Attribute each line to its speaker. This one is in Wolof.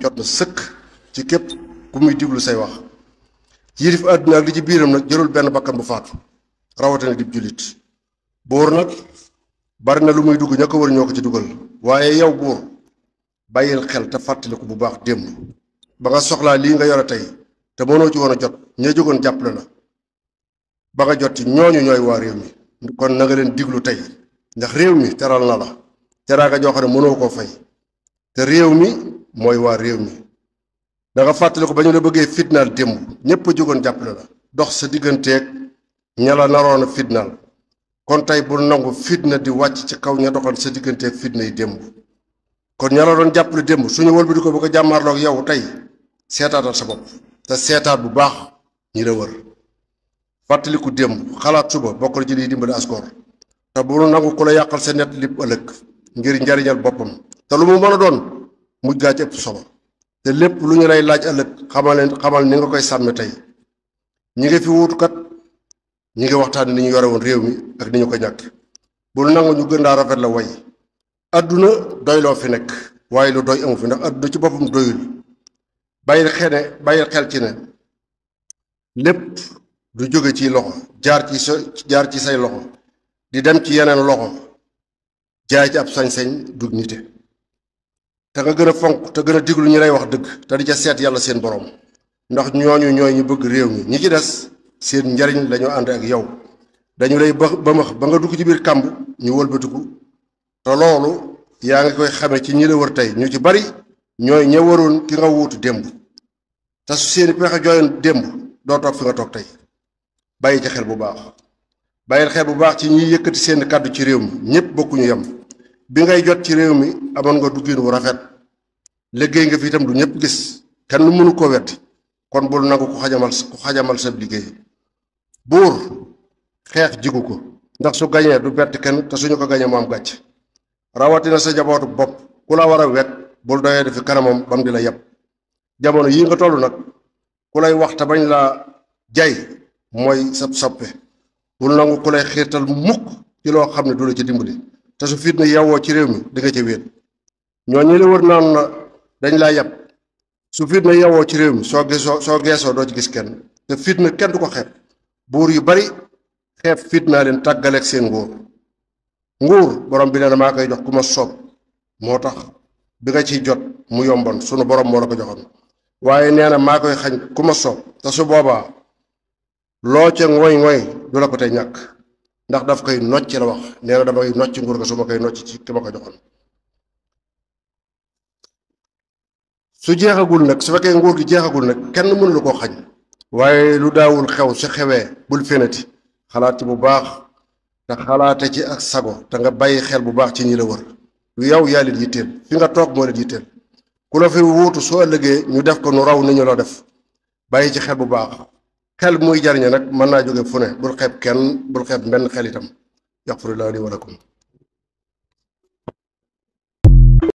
Speaker 1: jot na sëkk ci képp ku muy diglu say wax yilif àdduna ak li ci biiram nag jërul benn bakkan bu faatu rawatina di jullit buur nag bari na lu muy dugg ña ko wër ñoo ko ci dugal waaye yow buur bàyyil xel te fàttaliku bu baax démb ba nga soxlaa lii nga yore tey te mënoo ci woon a jot ña jógoon jàppale la ba nga jot ci ñooñu ñooy waa réew mi kon na nga leen diglu tey ndax réew mi teral na la teraanga joo xam ne mënoo koo fay te réew mi mooy waa réew mi da nga fàttaliku ba ñu la bëggee fitnaal démb ñépp a jógoon jàppale la dox sa digganteeg ña la naroon a fitnaal kon tey bul nangu fitna di wàcc ci kaw ña doxoon sa digganteeg fitna yi démb kon ña la doon jàppale démb suñu wëlbati ko ba ko jàmmaarloog yow tey seetaatal sa bopp te seetaat bu baax ñi la wër fàttaliku démb xalaat suba bokk na ci liy dimbali askor te bul nangu ku la yàqal sa net li ëllëg ngir njariñal boppam te lu mu mën a doon mujj gaa ci ëpp solo te lépp lu ñu lay laaj ëllëg xamal ni nga koy sàmme tey ñi nga fi wuutukat ñi ngi waxtaan ni ñu yore woon réew mi ak ni ñu ko ñàkk bul nangu ñu gën daa rafet la way adduna doyloo fi nekk waaye lu doy amu fi ndax adduna ci boppam doyul bàyyil xel ci ne lépp du jóge ci loxo jaar ci say loxo di dem ci yeneen loxo jaay ci ab sañ-sañ dug nite te nga gën a fonk te gën a diglu ñi lay wax dëgg te di ca seet yàlla seen borom ndax ñooñu ñooy ñu bëgg réew mi ñi ci des seen njariñ lañu ànd ak yow dañu lay ba nga dugg ci biir kàmb ñu wëlbatiku te loolu yaa ngi koy xame ci ñi la wër tey ñu ci bari ñooy ña waroon ki nga wuutu démb te su seeni pexe jooyoon démb doo toog fi nga toog tey bàyyi ci xel bu baax bàyyil xel bu baax ci ñiy yëkkati seen kàddu ci réew mi ñépp bokkuñu yem bi ngay jot ci réew mi amoon nga duggin wu rafet liggéey nga fi itam du ñépp gis kenn mënu koo wetti kon bul nangu ku xajamal sa liggéey buur xeex jigu ko ndax su gañee du bett kenn te suñu ko gañee mu am gàcc rawatina sa jabootu bopp ku la war a wekk bul doyee defi kanamam bam di la yeb jamono yii nga toll nag ku lay wax te bañ laa jay mooy sab soppe bul nangu ku lay xiirtal mukk ci loo xam ne du la ci dimbali te su fitna yewwoo ci réew mi di nga ca wéet ñoo ñi la wër naan na dañ laa yeb su fitna yewwoo ci réew mi soo geesoo doo ci gis kenn te fitna kenn du ko xeeb buur yu bari xeeb fitnaa leen tàggaleeg seen nguur borom bi nee na maa koy jox ku ma soob moo tax bi nga ciy jot mu yomboon sunu borom moo la ko joxoon waaye nee na maa koy xañ ku ma soob te su boobaa loo ca ngoy du la ko tey ñàkk ndax daf koy nocc la wax nee na damay nocc nguur ga su ma koy nocc ci ki ma ko joxoon su jeexagul nag su fekkee nguur gi jeexagul nag kenn mënu la koo xañ waaye lu daawul xew su xewee bul fenati xalaat ci bu baax te xalaate ci ak sago te nga bàyyi xel bu baax ci ñi la wër lu yow yaa leen yitteel fi nga toog moo leen yitteel ku la fi wuutu soo ëllëgee ñu def ko nu raw ni ñu la def bàyyi ci xel bu baax xel muy jariñe nag mën naa jóge fu ne bul xeeb kenn bul xeeb benn xel itam yaxfirullahu li wa lakum